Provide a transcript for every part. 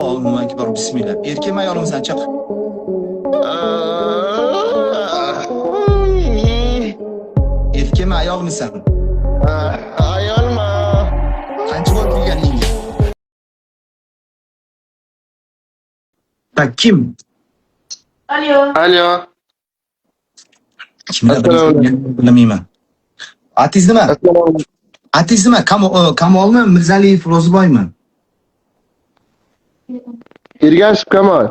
Allohu akbar, bismillah. Erkakmi, ayolmisan, chiq. Erkakmi, ayolmisan? Ayolman. Qancha bo'ldi kelganingga? Tak, kim? Alo. Alo. Kimlar Assalomu alaykum. bilmayman. Atingiz nima? Assalomu alaykum. Atingiz nima? Kamolmi, Mirzaliyev Ro'ziboymi? Ergashev Kamol.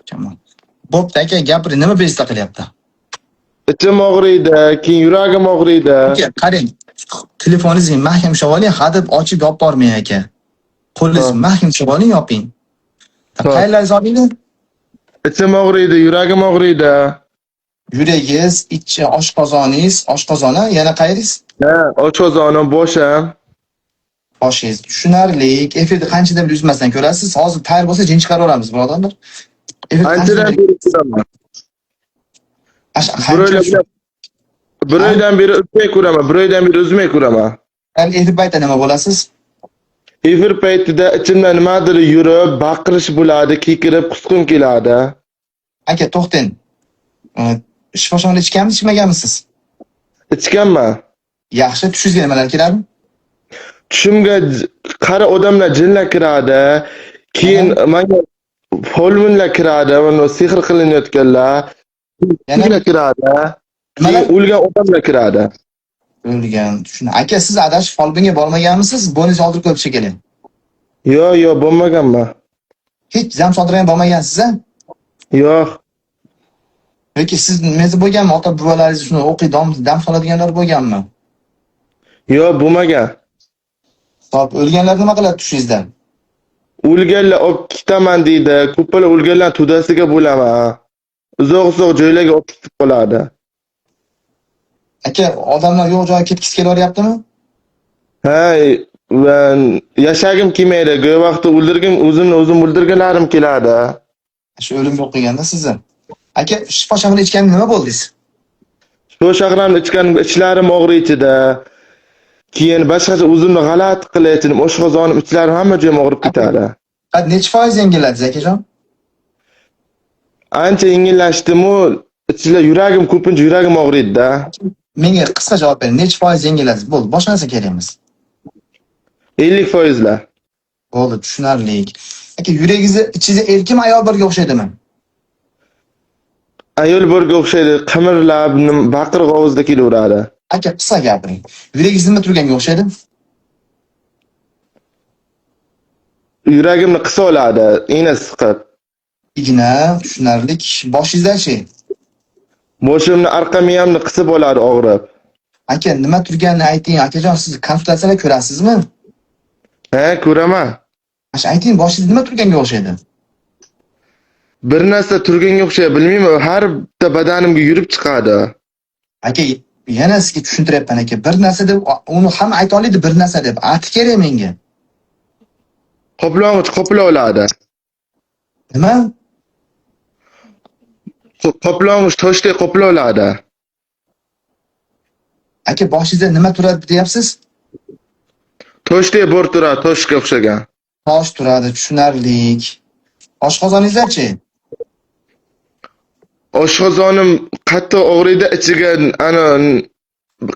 Kamol. Bo'pti aka, gapiring, nima bezovta qilyapti? Ichim og'riydi, keyin yuragim og'riydi. Aka, qarang. Telefoningizni mahkam ushlab oling, hadeb ochib yopib bormang aka. Qo'lingizni mahkam ushlab oling, yoping. Qayerlaringiz og'riydi? Ichim og'riydi, yuragim og'riydi. Yuragingiz, ichi, oshqozoningiz, oshqozoni, yana qayeringiz? Ha, oshqozonim, boshim. Boshingiz. Tushunarli. Efirni qanchadan beri uzmasdan ko'rasiz. Hozir tayyor bo'lsa jin chiqaraveramiz, birodarlar. Efirni Anchadan qanchadan beri ko'raman. beri Bir oydan bir oydan beri uzmay ko'raman, bir oydan beri uzmay ko'raman. Efir paytida nima bo'lasiz? Efir paytida ichimda nimadir yurib, baqirish bo'ladi, kekirib, qusqim keladi. Aka, to'xtang. Shifoxonada ichganmisiz, ichmaganmisiz? Ichganman. Yaxshi, tushingizga nimalar keladi? Tushimga qari odamlar, jinlar kiradi. Keyin menga folbinlar kiradi, mana sehr qilinayotganlar. Yana Jinlar kiradi. nimalar? Keyin o'lgan odamlar kiradi. O'lgan. Tushun. Aka, siz adashib folbinga bormaganmisiz? Bo'yningiz oldirib ko'rib shekilli. Yo'q, yo'q, bo'lmaganman. Hech zam sodir ham bo'lmagansiz, a? Yo'q. Yoki siz nimasi bo'lganmi? Ota buvalaringiz shuni o'qiy dam soladiganlar bo'lganmi? Yo'q, bo'lmagan. Hop, o'lganlar nima qiladi tushingizda? O'lganlar olib ketaman deydi. Ko'plar o'lganlar to'dasiga bo'laman. Uzoq-uzoq joylarga olib ketib qoladi. Aka, odamlar yo'q joyga ketgisi kelaveryaptimi? Ha, ben yashagim kelmaydi. Go'yo vaqtda o'ldirgim, o'zimni o'zim o'ldirgilarim keladi. Shu o'lim yo'q qilganda sizni. Aka, shifo shahrini ichganda nima bo'ldingiz? Shifo shahrini ichgan ichlarim og'riydi. Keyin boshqacha o'zimni g'alati qilayotgandim. Oshqozonim, ichlarim hamma joyim og'rib ketadi. Necha foiz yengilladingiz, akajon? Ancha yengillashdim-u, ichlar yuragim ko'pincha yuragim og'riydi-da. Menga qisqa javob bering. Necha foiz yengilladingiz? Bo'ldi, boshqa narsa kerak emas. 50%lar. Bo'ldi, tushunarli. Aka, yuragingizni ichida erkakmi, ayol birga o'xshaydimi? Ayol birga o'xshaydi, qimirlab, baqiriq ovozda kelaveradi. Aka, qisqa gapiring. Yuragingiz nima turganga o'xshaydi? Yuragimni qisa oladi, igna siqib. Igna, tushunarli. Boshingizda-chi? Boshimni, arqa miyamni qisib oladi og'rib. Aka, nima turganini ayting. Akajon, siz konsultatsiyalar ko'rasizmi? Ha, ko'raman. Asha ayting, boshingiz nima turganga o'xshaydi? Bir narsa turganga o'xshaydi, bilmayman, har bitta badanimga yurib chiqadi. Aka, yana sizga tushuntiryapman aka. Bir narsa deb uni hamma ayta oladi, bir narsa deb. Ati kerak menga. Qoplong'ich qoplay oladi. Nima? Qoplong'ich toshdek qoplay oladi. Aka, boshingizda nima turadi deyapsiz? Toshdek bor turadi, toshga o'xshagan. Tosh turadi, tushunarli. Oshqozoningizda-chi? Oshqozonim qattiq og'riydi, ichiga ana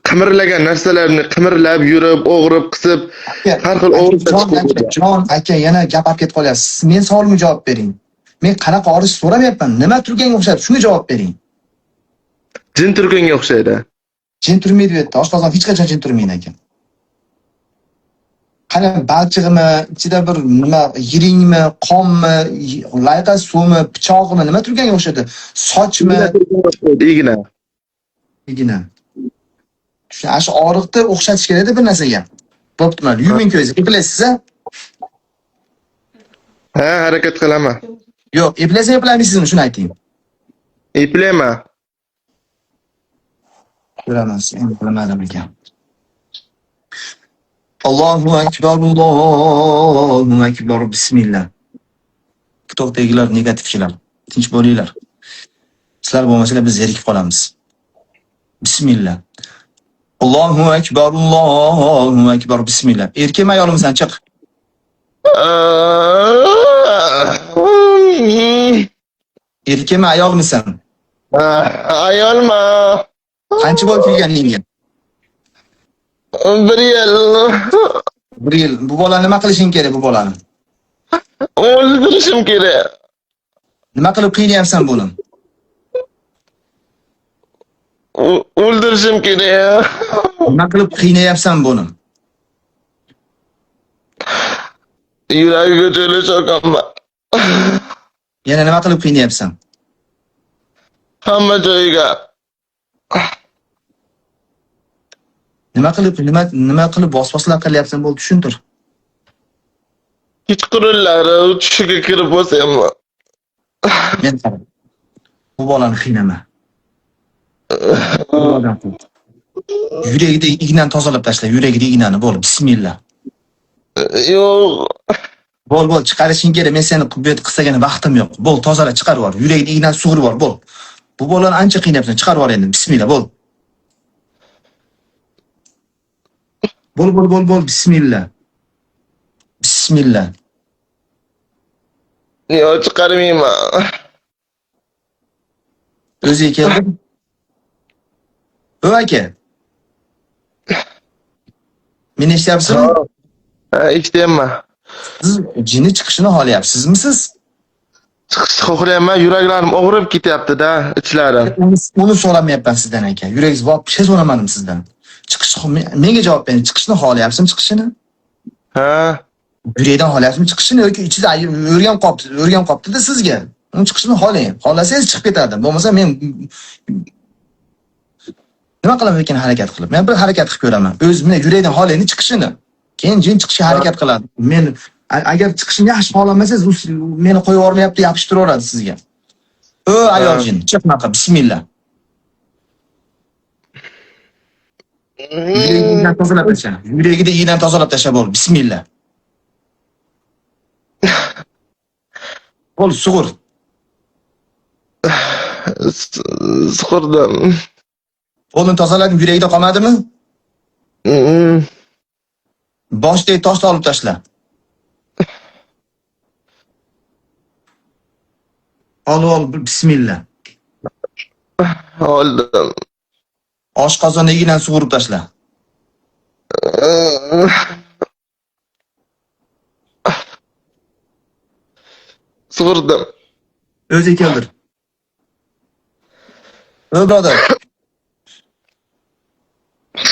qimirlagan narsalarni qimirlab yurib, og'rib, qisib, har xil og'riqlar chiqib Aka, jon aka, yana gap olib ketib qolyapsiz. Men savolimga javob bering. Men qanaqa og'rish so'ramayapman. Nima turganga o'xshaydi? Shunga javob bering. Jin turganga o'xshaydi. Jin turmaydi bu yerda. Oshqozon hech qachon jin turmaydi aka. Qani balchig'imi, ichida bir nima, yiringmi, qonmi, layqa suvmi, pichog'mi, nima turganga o'xshaydi? Sochmi? Igna. Igna. Ana shu og'riqni o'xshatish kerakda bir narsaga. Bo'pti, mayli. Yuming ko'zingizni. Eplaysiz-a? Ha, harakat qilaman. Yo'q, eplaysiz, eplamaysizmi? Shuni ayting. Eplayman. Ko'ramiz, endi bilmadim ekan. Allohu akbar, Allohu akbar, bismillah. TikTokdagilar negativchilar, tinch bo'linglar. Sizlar bo'lmasalar biz zerikib qolamiz. Bismillah. Allohu akbar, Allohu akbar, bismillah. Erkakmi, ayolmisan, chiq. Erkakmi, ayolmisan? Ayolman. Qancha bo'ldi kelganingga? 1 yil. 1 yil. Bu bolani nima qilishing kerak, bu bolani? O'ldirishim kerak. Nima qilib qiynayapsan buni? O'ldirishim kerak. Nima qilib qiynayapsan buni? Yuragiga cho'la chokaman. Yana nima qilib qiynayapsan? Hamma joyiga. Nima qilib, nima qilib bosboslar qilyapsan, bo'ldi, tushuntir. Kechqurunlari tushiga kirib bosyapman. Men qara. Bu bolani qiynama. Yuragidagi ignani tozalab tashla, yuragidagi ignani, bo'l, bismillah. Yo'q. Bo'l, bo'l, chiqarishing kerak. Men seni bu yerda qistagani vaqtim yo'q. Bo'l, tozala, chiqarib yubor. Yuragidagi ignani sug'urib yubor, bo'l. Bu bolani ancha qiynayapsan, chiqarib yubor endi. Bismillah, bo'l. Bo'l, bo'l, bo'l, bo'l, bismillah. Bismillah. Yo'q, chiqarmayman. O'ziga keldi. O aka. Meni eshityapsizmi? Ha, eshityapman. Siz jinni chiqishini xohlayapsizmi siz? Chiqishni xohlayapman, yuraklarim og'rib ketyapti-da, ichlarim. Uni so'ramayapman sizdan aka. Yuragingiz вообще so'ramadim sizdan. Chiqish menga javob bering. Chiqishni xohlayapsizmi, chiqishini? Ha. Yurakdan xohlayapsizmi chiqishini yoki ichida o'rgan qolibdi, o'rgan qolibdi-da sizga. Uni chiqishini xohlang. Xohlasangiz chiqib ketadi. Bo'lmasa men nima qilaman ekan harakat qilib? Men bir harakat qilib ko'raman. O'zimni yurakdan xohlayni chiqishini. Keyin jin chiqishga harakat qiladi. Men agar chiqishini yaxshi xohlamasangiz, u meni qo'yib yubormayapti, yopishtiraveradi sizga. O ayol jin, chiqmaqa, bismillah. Yuragidan tozalab tasha. Yuragida igdan tozalab tasha, bo'l, bismillah. Bo'l, sug'ur. Sug'urdim. Qo'lini tozaladim, yuragida qolmadimi? Boshdagi toshni olib tashla. Olib ol, bismillah. Oldim. Oshqozonni ignani sug'urib tashla. Sug'urdim. O'zi keldir. Ey birodar.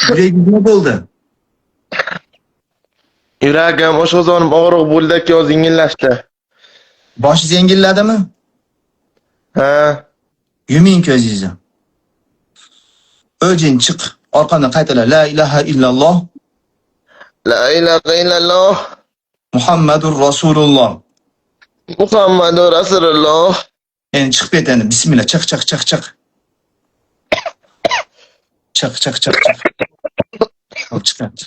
Yuragingiz nima bo'ldi? Yuragim, oshqozonim og'riq bo'ldi, hozir yengillashdi. Boshingiz yengilladimi? Ha. Yuming ko'zingizni. O'zing chiq, orqamdan qaytala. La ilaha illalloh. La ilaha illalloh. Muhammadur Rasululloh. Muhammadur Rasululloh. Endi chiqib ket endi. Bismillah, chiq, chiq, chiq, chiq. Chiq, chiq, chiq, chiq. Hop, chiqyapti.